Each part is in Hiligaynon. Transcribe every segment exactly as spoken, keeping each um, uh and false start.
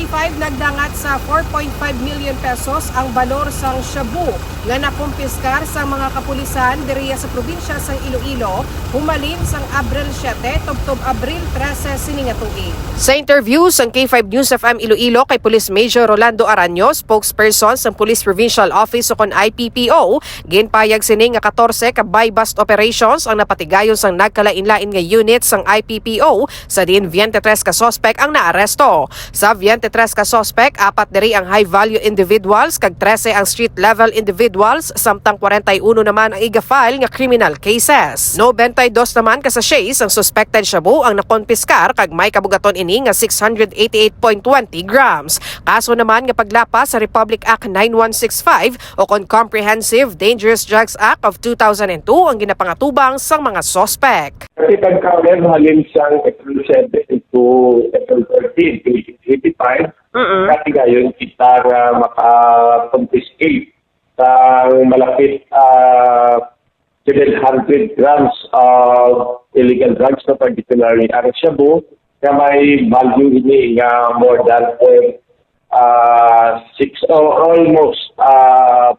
Five nagdangat sa four point five million pesos ang balor sang shabu nga nakumpiskar sa mga kapulisan diriya sa probinsya sang Iloilo humalin sang Abril siete tubtob Abril trese sini nga tuig. Sa interview sang K five News F M Iloilo kay Police Major Rolando Araño, spokesperson sang Police Provincial Office ukon I P P O, ginpayag sini nga katorse ka buy-bust operations ang napatigayon sang nagkalainlain nga unit sang I P P O, sa diin twenty-three ka suspek ang naaresto. Sa twenty-three ka suspek, apat diri ang high-value individuals kag trese ang street-level individuals, samtang kwarenta y uno naman ang iga-file nga criminal cases. Nobenta y dos naman ka sachets ang suspected shabu ang nakonpiskar kag may kabugaton ini nga six hundred eighty-eight point twenty grams. Kaso naman nga paglapas sa Republic Act nine one six five ukon Comprehensive Dangerous Drugs Act of two thousand and two ang ginapangatubang sang mga suspek. Kasi pagka-, halin sang April seven to April thirteen, twenty twenty-five, Mm-mm. Kasi ngayon kita nga maka-confiscate sang malapit, ah, seven hundred grams of illegal drugs, no, particularly ang shabu, nga may value ini nga more than point, ah, six or almost, ah,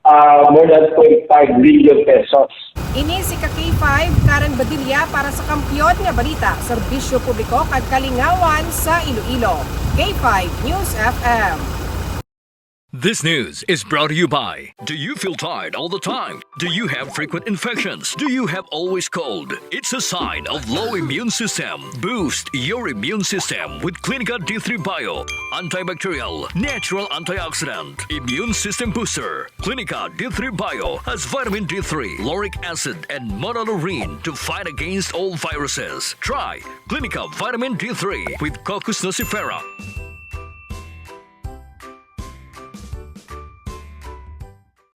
ah, more than point five billion pesos. Ini si ka K five, Karen Badilla para sa Kampiyon nga Balita, Serbisyo Publiko kag Kalingawan sa Iloilo. K five News F M. This news is brought to you by. Do you feel tired all the time? Do you have frequent infections? Do you have always cold? It's a sign of low immune system. Boost your immune system with Clinica D three Bio. Antibacterial, natural antioxidant, immune system booster. Clinica D three Bio has vitamin D three, lauric acid, and monolaurin to fight against all viruses. Try Clinica Vitamin D three with Cocos nucifera.